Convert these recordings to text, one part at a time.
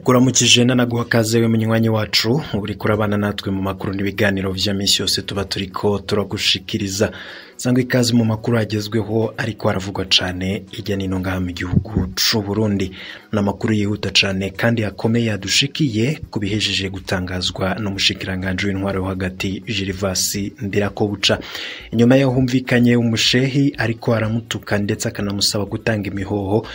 Ndakuramukije nanaguha kaze we munywanyi wacu uri kurabana natwe mu makuru n'ibiganiro vya misi yose tuba turiko turagushikiriza. Sangwa ikaze mu makuru agezweho ariko aravugwa cane hirya nino ngaha mu gihugu c'u Burundi. N'amakuru yihuta cane kandi akomeye yadushikiye kubihejeje gutangazwa n'umushikiranganje w'intwaro yo hagati Gervas Ndirakobuca. Inyuma yaho humvikanye umushehi ariko aramutuka ndetse akanamusaba gutanga imihoho,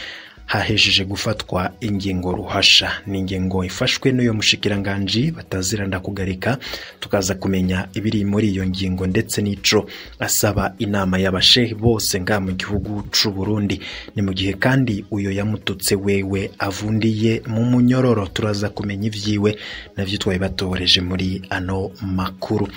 hahejeje gufatwa ingingo ruhasha. Ni ingingo ifashwe n'uyo mushikiranganji bataziranda kugarika, tukaza kumenya ibiri muri iyo ngingo ndetse n'ico asaba inama y'abashehi bose nga mu gihugu c'u Burundi. Ni mu gihe kandi uyo yamututse wewe avundiye mu munyororo, turaza kumenya ivyiwe navyo twaye batoreje muri ano makuru.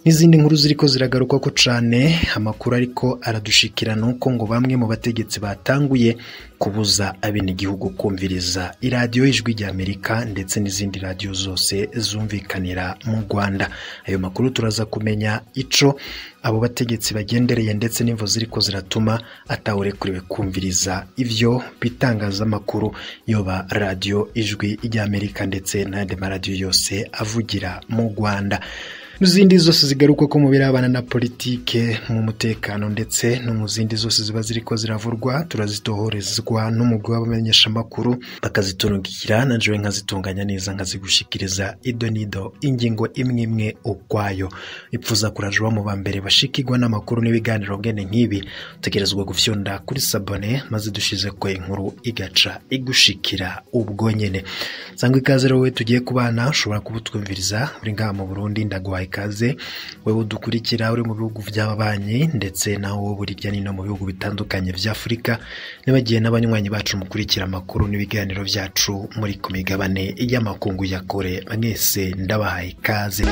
N'izindi nkuru ziriko ziragaruka ko cane amakuru ariko aradushikira nuko ngo bamwe mu bategetsi batanguye kubuza abenegihugu kumviriza iradiyo Ijwi rya Amerika ndetse n'izindi radiyo zose zumvikanira mu Rwanda. Ayo makuru turaza kumenya ico abo bategetsi bagendereye ndetse n'imvo ziriko ziratuma atawurekuriwe kumviriza ivyo bitangazamakuru yoba radiyo Ijwi rya Amerika ndetse n'ayandi maradiyo yose avugira mu Rwanda. N'izindi zose zigaruka ko mu birabana na politike mu mutekano ndetse no mu zindi zose ziba ziriko ziravurwa, turazitohorezwa n'umugwi w'abamenyesha makuru bakaziturungikira, na jewe nkazitunganya neza nkazigushikiriza ido nido ingingo imwe imwe ukwayo. Ipfuza kurajwa mu bambere bashikirwa n'amakuru n'ibiganiro ngene nk'ibi, utegerezwa gufyonda kuri sabone maze dushize ko inkuru igaca igushikira ubwo nyene. Sangwa ikaze rero tugiye kubana, ushobora kubutwumviriza uri ngaha mu Burundi, ndaguhaye ikaze wewe udukurikira uri mu bihugu by'ababanyi ndetse naho wowe uri hirya no mu bihugu bitandukanye vya Afrika, nibagiye n'abanywanyi bacu mukurikira amakuru n'ibiganiro byacu muri ku migabane y'amakungu ya kure, mwese ndabahaye ikaze.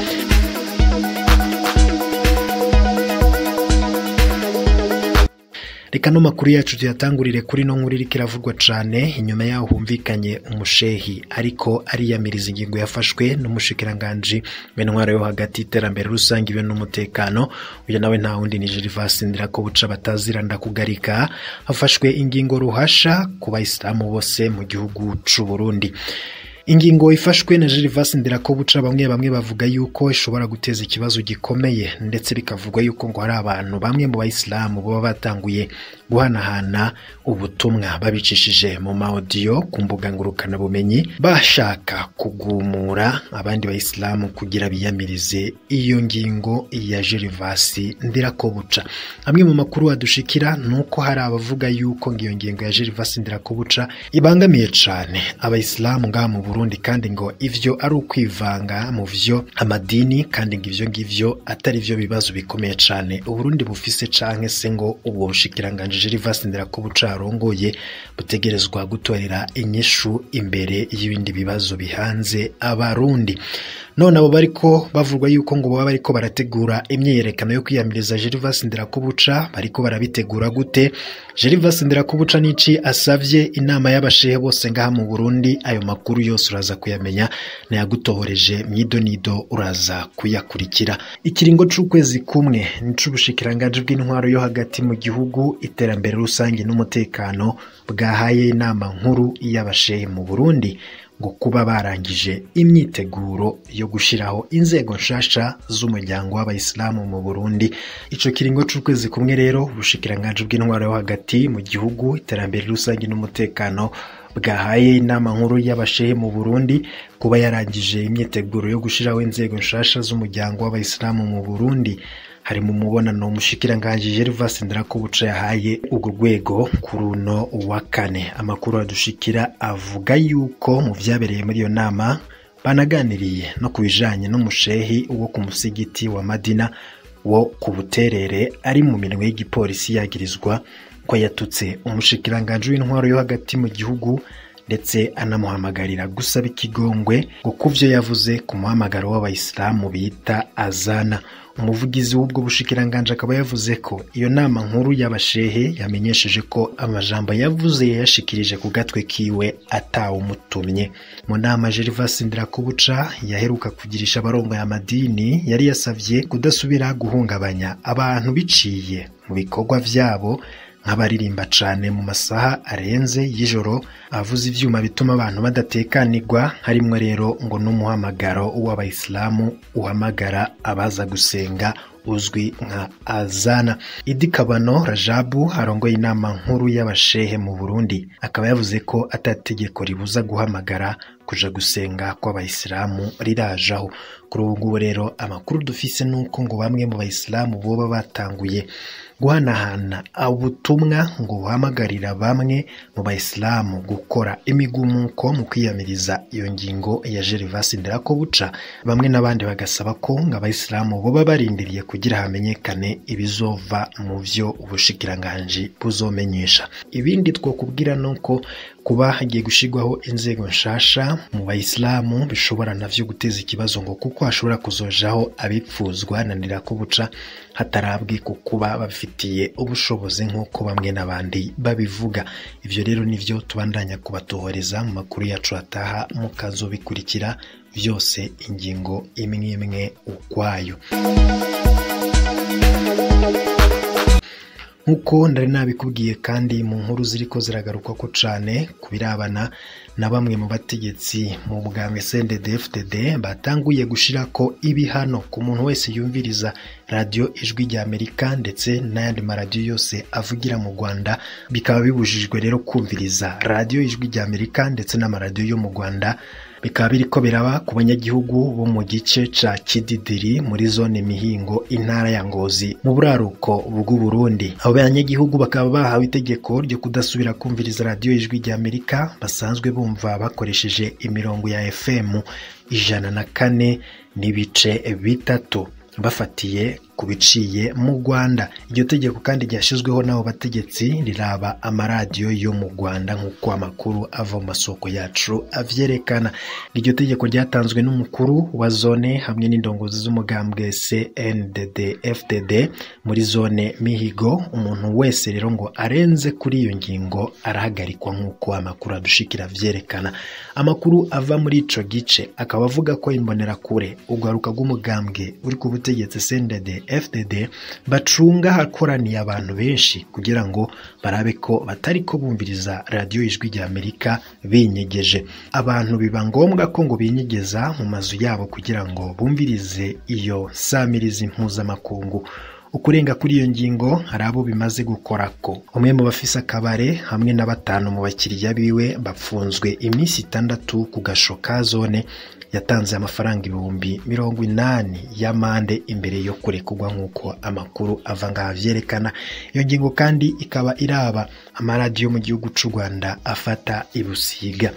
Reka no makuru yacu tuyatangurire kuri no nkuru iriko iravugwa cane. Inyuma yaho humvikanye umushehi ariko ariyamiriza ingingo yafashwe n'umushikiranganje w'intwaro yo hagati iterambere rusange ibe n'umutekano. Uyo nawe nta wundi ni Gervas Ndirakobuca bataziranda kugarika. Hafashwe ingingo ruhasha ku bayisilamu bose mu gihugu c'u Burundi. Ingingo ifashwe na Gervas Ndirakobuca bamwe bamwe bavuga yuko ishobora guteza ikibazo gikomeye, ndetse bikavugwa yuko ngo hari abantu bamwe mu bayisilamu baba batanguye guhanahana ubutumwa babicishije mu audio ku mbuga ngurukana bumenyi, bashaka kugumura abandi bayisilamu kugira biyamirize iyo ngingo ya Gervas Ndirakobuca. Amwe mu makuru adushikira nuko hari abavuga yuko ngiyo ngingo ya Gervas Ndirakobuca ibangamiye cane abayisilamu ngaha mu Burundi, kandi ngo ivyo ari ukwivanga mu vyo amadini, kandi ngo ivyo ngivyo atari vyo bibazo bikomeye cane Uburundi bufise, canke se ngo ubwo bushikiranganje Gervas Ndirakobuca arongoye butegerezwa gutorera inyishu imbere y'ibindi bibazo bihanze abarundi. None abo bariko bavugwa yuko ngo baba bariko barategura imyiyerekano yo kwiyamiriza Gervas Ndirakobuca bariko barabitegura gute? Gervas Ndirakobuca nici asavye inama y'abashehe bose ngaha mu Burundi. Ayo makuru yose uraza kuyamenya nayagutohoreje mwidonido, uraza kuyakurikira. Ikiringo c'ukwezi kumwe nico ubushikiranganje bw'intwaro yo hagati mu gihugu iterambere rusange n'umutekano bwahaye inama nkuru y'abashehe mu Burundi ngo kuba barangije imyiteguro yo gushiraho inzego nshasha z'umuryango w'abayisilamu mu Burundi. Ico kiringo c'ukwezi kumwe rero ubushikiranganje bw'intwaro yo hagati mu gihugu iterambere rusange n'umutekano bwahaye inama nkuru y'abashehe mu Burundi kuba yarangije imyiteguro yo gushiraho inzego nshasha z'umuryango w'abayisilamu mu Burundi. Hari mu mubonano umushikiranganje Gervas Ndirakobuca yahaye urwo rwego kuri uno wa kane. Amakuru adushikira avuga yuko mu vyabereye muri iyo nama banaganiriye no kubijanye n'umushehi wo ku musigiti wa Madina wo ku Buterere ari mu minwe y'igipolisi yagirizwa ko yatutse umushikiranganje w'intwaro yo hagati mu gihugu ndetse anamuhamagarira gusaba ikigongwe ngo kuvyo yavuze ku muhamagaro w'abayisilamu bita azana. Umuvugizi w'ubwo bushikiranganje akaba yavuze ko iyo nama nkuru y'abashehe yamenyesheje ko amajambo yavuze yayashikirije ku gatwe kiwe atawumutumye. Mu nama Gervais Ndirakobuca yaheruka kugirisha abarongoye amadini yari yasavye kudasubira guhungabanya abantu biciye mu bikorwa vyabo, nk'abaririmba cane mu masaha arenze y'ijoro, avuza ivyuma bituma abantu badatekanirwa, harimwo rero ngo n'umuhamagaro w'abayisilamu uhamagara abaza gusenga uzwi nka azana. Idi Kabano Rajabu arongoye inama nkuru y'abashehe mu Burundi akaba yavuze ko atategeko ribuza guhamagara kuja gusenga kw'abayisilamu rirajaho. Kuri ubu ngubu rero amakuru dufise nuko ngo bamwe mu bayisilamu boba batanguye guhanahana ubutumwa ngo buhamagarira bamwe mu bayisilamu gukora imigumuko mu kwiyamiriza iyo ngingo ya Gervais Ndirakobuca, bamwe n'abandi bagasaba ko ngo abayisilamu boba barindiriye kugira hamenyekane ibizova mu vyo ubushikiranganji buzomenyesha. Ibindi twokubwira nuko kuba hagiye gushirwaho inzego nshasha mu bayisilamu bishobora navyo guteza ikibazo, ngo kuko hashobora kuzojaho abipfuzwa na Ndirakobuca hatarabwe ku kuba babifitiye ubushobozi nk'uko bamwe n'abandi babivuga. Ivyo rero nivyo tubandanya kubatohoreza mu makuru yacu ataha, mukazobikurikira vyose ingingo imwe imwe ukwayo. Nkuko ndari nabikubwiye kandi mu nkuru ziriko ziragaruka ko cane kubirabana na bamwe mu bategetsi mu bwambwe CNDD-FDD batanguye gushirako ibihano ku muntu wese yumviriza radio Ijwi rya Amerika ndetse n'ayandi maradiyo yose avugira mu Rwanda. Bikaba bibujijwe rero kumviriza radio Ijwi rya Amerika ndetse n'amaradiyo yo mu Rwanda. Bikaba biriko biraba ku banyagihugu bo mu gice ca Kididiri muri zone Mihingo, intara ya Ngozi, mu buraruko bw'u Burundi. Abo banyagihugu bakaba bahawe itegeko ryo kudasubira kumviriza radio Ijwi rya Amerika basanzwe bumva bakoresheje imirongo ya FM 104.3 bafatiye ku biciye mu Rwanda. Iryo tegeko kandi ryashyizweho n'abo bategetsi riraba amaradiyo yo mu Rwanda nk'uko amakuru ava mu masoko yacu avyerekana. Iryo tegeko ryatanzwe n'umukuru wa zone hamwe n'indongozi z'umugambwe CNDD-FDD muri zone Mihigo. Umuntu wese rero ngo arenze kuri iyo ngingo arahagarikwa nk'uko amakuru adushikira avyerekana. Amakuru ava muri ico gice akaba avuga ko imbonerakure ugaruka rw'umugambwe uri ku butegetsi CNDD FDD bacunga hakoraniye abantu benshi kugira ngo barabe ko batariko bumviriza radio Ijwi rya Amerika binyegeje. Abantu biba ngombwa ko ngo binyegeza mu mazu yabo kugira ngo bumvirize iyo samirizi mpuzamakungu. Ukurenga kuri iyo ngingo hari abo bimaze gukorako. Umwe mu bafise akabare hamwe na batanu mu bakiriya biwe bapfunzwe iminsi 6 ku gasho ka zone yatanze amafaranga 80,000 y'amande imbere yo kurekurwa nk'uko amakuru ava ngaha vyerekana. Iyo ngingo kandi ikaba iraba amaradiyo mu gihugu c'u Rwanda afata ibusiga.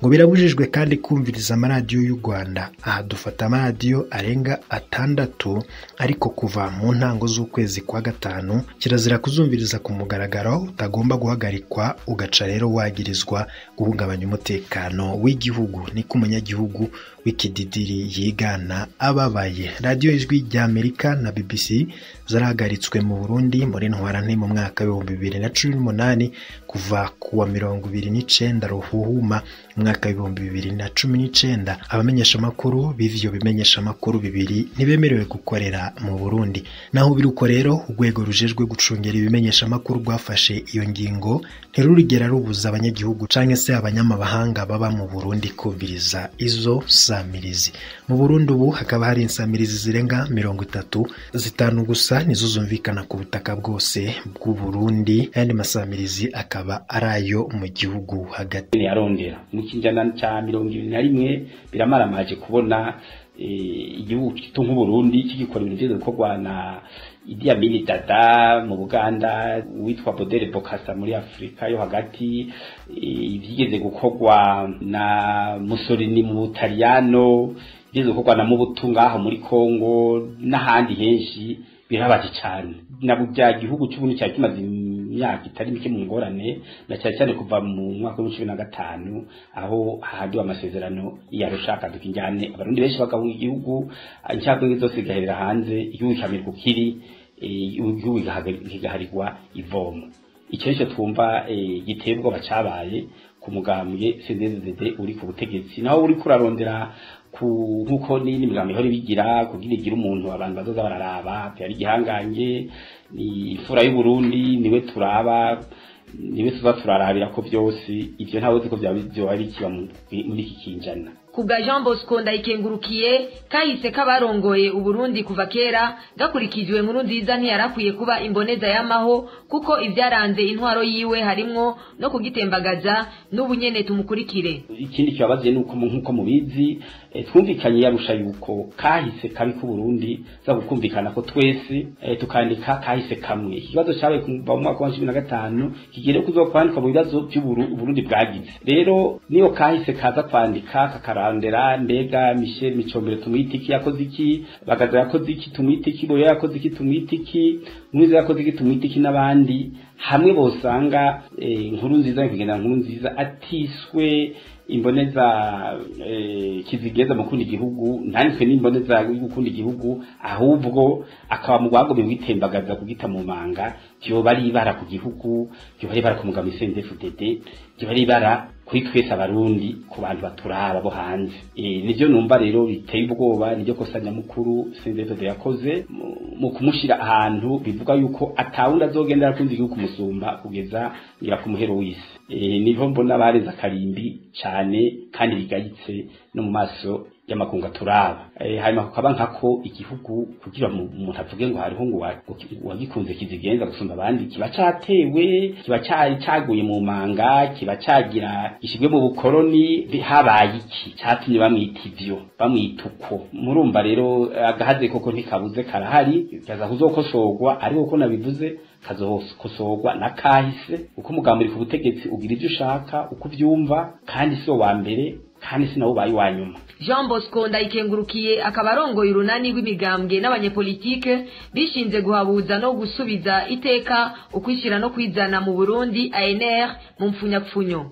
Ngo birabujijwe kandi kumviriza amaradiyo y'u Rwanda. Aha dufata amaradiyo arenga 6, ariko kuva mu ntango z'ukwezi kwa 5 kirazira kuzumviriza ku mugaragaro, utagomba guhagarikwa ugaca rero wagirizwa guhungabanya umutekano w'igihugu. Niko umunyagihugu w'ikididiri yigana ababaye. Radio Ijwi rya Amerika na BBC zarahagaritswe mu Burundi muri ntwarante mu mwaka 2018 kuva kuwa 29 Ruhuhuma mwaka 2019. Abamenyesha makuru b'ivyo bimenyesha makuru bibiri ntibemerewe gukorera mu Burundi. Naho biruko rero urwego rujejwe gucungera ibimenyesha makuru rwafashe iyo ngingo ntirurigera rubuza abanyagihugu canke se abanyamahanga baba mu Burundi kumviriza izo samirizi. Mu Burundi ubu hakaba hari insamirizi zirenga 30, zitanu gusa nizo zumvikana ku butaka bwose bw'u Burundi, ayandi masamirizi akaba arayo mu gihugu hagati. Yarondera mu kinjana ca 21 biramaramaje kubona igihugu gito nk'u Burundi kigikora ibintu byiza bikorwa na Idi Amin Dada mu Buganda, witwa Baudel Bokassa muri Afrika yo hagati, ibyigeze gukorwa na Mussolini mu Butaliyano, ibyigeze gukorwa na Mobutu ngaho muri Kongo n'ahandi henshi. Birabaje cyane na burya gihugu cy'Uburundi cyari kimaze imyaka imyaka itari mike mu ngorane, na cyane cyane kuva mu mwaka wa 2015 aho hahagiwe amasezerano y'Arusha akaduka injyane, abarundi benshi bagahunga igihugu, incabwenge zose zigaherera hanze, igihugu kikamirwa ukiri, igihugu kigaharigwa ivomo. Icyo nicyo twumva giteye ubwoba cabaye ku mugambwe CNDD-FDD uri ku butegetsi, naho uri kurarondera nkuko n'iyindi migambi ihora ibigira kugira igire umuntu abantu bazoza bararaba yari igihangange, ni imfura y'u Burundi, niwe turaba, niwe tuza turarabira ko byose ivyo ntawe uzi ko vyoba bikiba muri iki kinjana. Kubwa Jean Bosco Ndayikengurukiye, kahise kabarongoye Uburundi kuva kera gakurikijwe Nkuru Nziza ntiyarakwiye kuba imboneza y'amaho, kuko ivyaranze intwaro yiwe harimwo no kugitembagaza. N'ubu nyene tumukurikire. Ikindi kibabaje nuko nkuko mubizi, twumvikanye yarusha yuko kahise kabi ku Burundi za gukumvikana ko twese tukandika kahise kamwe. Ikibazo cyabaye kuva mu mwaka wa 2015 kigere kuzokwandikwa mu bibazo by'Uburundi bwagize. Rero niyo kahise kaza kwandika kakarandera, mbega Michel Micombero tumwita iki, yakoze iki, Bagaza yakoze iki tumwita iki, Boyo yakoze iki tumwita iki, Mwiza yakoze iki tumwita iki, n'abandi hamwe bosanga Nkuru Nziza kugenda Nkuru Nziza atiswe imboneza kizigeza mu kundi gihugu, ntanditswe n'imboneza gukunda igihugu, ahubwo akaba mu rwagombe witembagaza kugita mu manga, byoba ari ibara ku gihugu, byoba ari ibara ku mugambi CNDD-FDD, byoba ari ibara kuri twese abarundi, ku bantu baturaba bo hanze. Nivyo numva rero biteye ubwoba, nivyo kosa nyamukuru CNDD-FDD yakoze mu kumushira ahantu bivuga yuko atawundi azogendera kundi igihugu kumusumba kugeza ngira ku muhero w'isi. Niho mbona bareza karimbi cyane kandi bigayitse no mu maso y'amakunga turaba. Hanyuma kukaba nkako igihugu kugira umuntu avuge ngo hariho ngo wagikunze kizigenza gusumba abandi, kiba catewe, kiba cari caguye mu manga, kiba cagira ishigwe mu bukoroni, habaye iki catumye bamwita ivyo, bamwita uko. Murumva rero agahaze koko ntikabuze karahari, kaza kuzokosorwa, ariko uko nabivuze kazokosorwa na kahise, uko umugambi uri ku butegetsi ugira ivyo ushaka uko uvyumva, kandi si wa mbere kandi si nawo ubaye uwa nyuma. Jean Bosco Ndayikengurukiye akaba arongoye urunani rw'imigambwe n'abanyepolitike bishinze guhabuza no gusubiza iteka ukwishira no kwizana mu Burundi, ANR mu mpfunyapfunyo.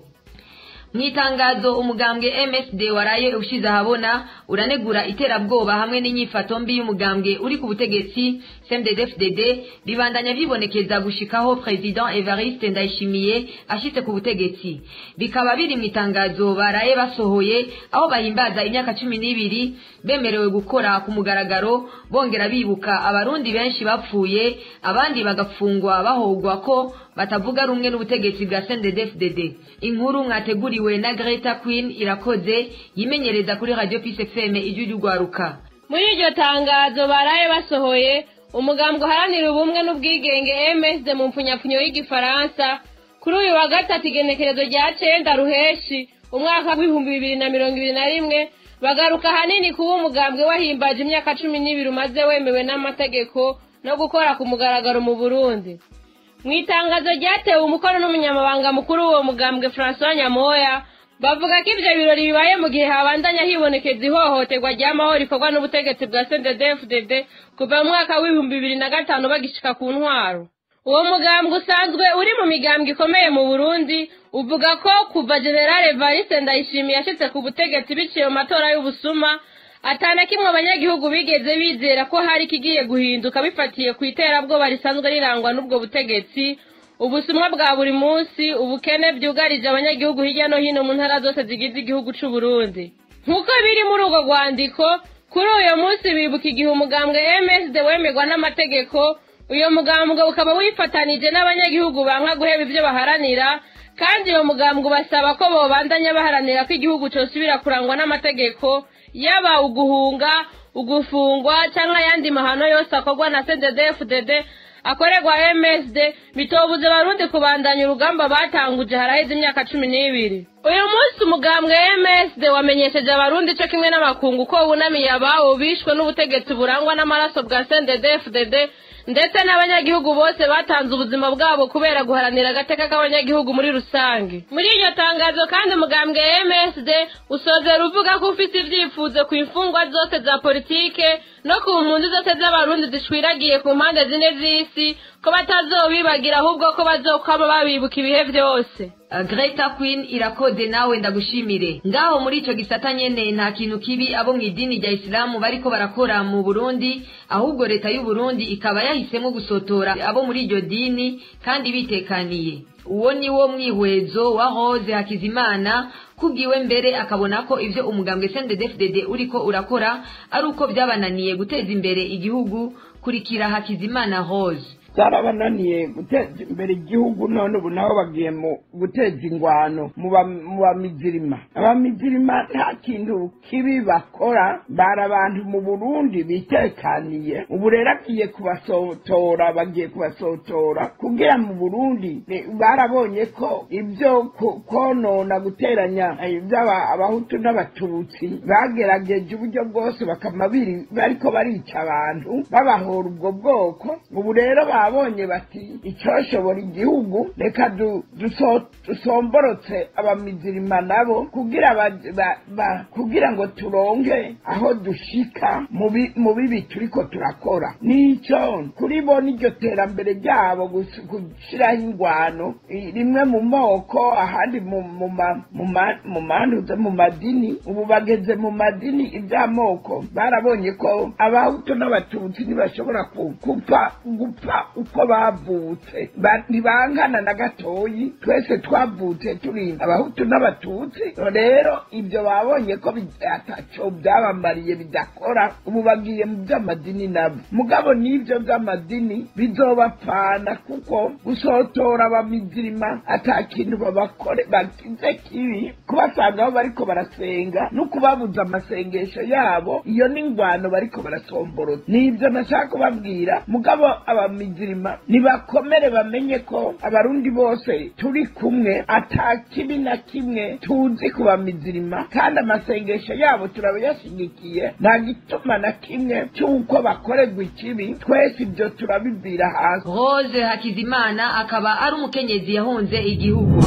Mwitangazo umugambwe MSD waraye ushize ahabona uranegura iterabwoba hamwe n'inyifato mbi y'umugambwe uri ku butegetsi CNDD-FDD, bibandanya vyibonekeza gushikaho President Evariste Ndayishimiye ashitse ku butegetsi. Bikaba biri mu itangazo baraye basohoye aho bahimbaza imyaka 12 bemerewe gukora ku mugaragaro, bongera bibuka abarundi benshi bapfuye abandi bagafungwa bahogwa ko batavuga rumwe n'ubutegetsi bwa CNDD-FDD. Inkuru mwateguriwe na Greta Queen Irakoze yimenyereza kuri Radio Peace FM ijwi ry'Urwaruka. Muri iryo tangazo baraye basohoye, umugambwe uharanira ubumwe n'ubwigenge MSD mu mpfunyapfunyo y'igifaransa, kuri uyu wa gatatu igenekerezo rya 9 Ruheshi umwaka w'2021, bagaruka hanini kuba umugambwe wahimbaje imyaka 12 umaze wemewe n'amategeko no gukora ku mugaragaro mu Burundi. Mu itangazo ryatewe umukono n'umunyamabanga mukuru w'uwo mugambwe François Nyamoya, bavuga ko ivyo birori bibaye mu gihe habandanya hibonekeza ihohoterwa ry'amahoro rikorwa n'ubutegetsi bwa CNDD-FDD kuva mu mwaka w'2005 bagishika ku ntwaro. Uwo mugambwe usanzwe uri mu migambwe ikomeye mu Burundi, uvuga ko kuva General Evariste Ndayishimiye yashitse ku butegetsi biciye mu matora y'ubusuma, atana kimwe abanyagihugu bigeze bizera ko hari kigiye guhinduka bifatiye ku iterabwoba risanzwe rirangwa n'ubwo butegetsi, ubusumwa bwa buri munsi, ubukene byugarije abanyagihugu hirya no hino mu ntara zose zigize igihugu c'u Burundi. Nkuko biri muri urwo rwandiko, kuri uyo munsi bibuka igihe umugambwe MSD wemerwa n'amategeko, uyo mugambwe ukaba wifatanije n'abanyagihugu banka guheba ivyo baharanira, kandi uyo mugambwe ubasaba ko bobandanya baharanira ko igihugu cosubira kurangwa n'amategeko, yaba uguhunga, ugufungwa canke ayandi mahano yose akorwa na CNDD-FDD akorerwa MSD, bitobuze Barundi kubandanya urugamba batanguje haraheze imyaka 12. Uyu munsi umugambwe MSD wamenyesheje Abarundi co kimwe n'amakungu ko wunamiye abawo bishwe n'ubutegetsi burangwa n'amaraso bwa CNDD-FDD, ndetse n'abanyagihugu bose batanze ubuzima bwabo kubera guharanira agateka k'abanyagihugu muri rusange. Muri iryo tangazo kandi umugambwe MSD usozera uvuga ko ufise ivyifuzo ku imfungwa zose za politike no ku mpunzi zose z'abarundi zishwiragiye ku mpande zine z'isi, ko batazobibagira ahubwo ko bazokwama babibuka ibihe vyose. Greta Queen irakoze nawe ndagushimire. Ngaho muri ico gisata nyene nta kintu kibi abo mu idini rya Islamu bariko barakora mu Burundi, ahubwo leta y'u Burundi ikaba yahisemo gusotora abo muri iryo dini kandi bitekaniye. Uwo ni wo mwihwezo wa Rose Hakizimana kubwiwe mbere akabona ko ivyo umugambwe CNDD-FDD uriko urakora ari uko byabananiye guteza imbere igihugu. Kurikira Hakizimana Rose. Byarabananiye guteza imbere igihugu, none ubu nabo bagiye mu guteza ingwano mu bamizirima. Abamizirima nta kintu kibi bakora, bari abantu mu Burundi bitekaniye. Ubu rero agiye kubasotora, bagiye kubasotora kugira mu Burundi barabonye ko ibyo konona guteranya iby'aba abahutu n'abatutsi bagerageje uburyo bwose bakamabiri bariko barica abantu babahora ubwo bwoko. Ubu rero babonye bati icyoshobora igihugu, reka dusomborotse abamizirima nabo kugira ngo turonke aho dushika mu bibi turiko turakora. Nico kuri bo n'iryo terambere ryabo gushiraho ingwano rimwe mu moko, ahandi mu madini. Ubu bageze mu madini iby'amoko, barabonye ko abahutu n'abatutsi ntibashobora gupfa uko bavutse, ntibangana na gatoyi. Twese twavutse turi abahutu n'abatutsi. Rero ibyo babonye ko ataco byabamariye bidakora, ubu bagiye mu by'amadini nabo. Mugabo n'ibyo by'amadini bizobapfana, kuko gusotora abamizirima ata kintu babakore bakize kibi, kubasanga aho bariko barasenga no kubabuza amasengesho yabo, iyo n'ingwano bariko barasomborotsa. Nibyo nashaka kubabwira. Mugabo abamizirima nibakomere bamenye ko abarundi bose turi kumwe, ata kibi na kimwe tuzi ku bamizirima, kandi amasengesho yabo turabayashigikiye. Nta gituma na kimwe cy'uko bakorerwa ikibi, twese ibyo turabibwira hasi. Rose Hakizimana akaba ari umukenyezi yahunze igihugu.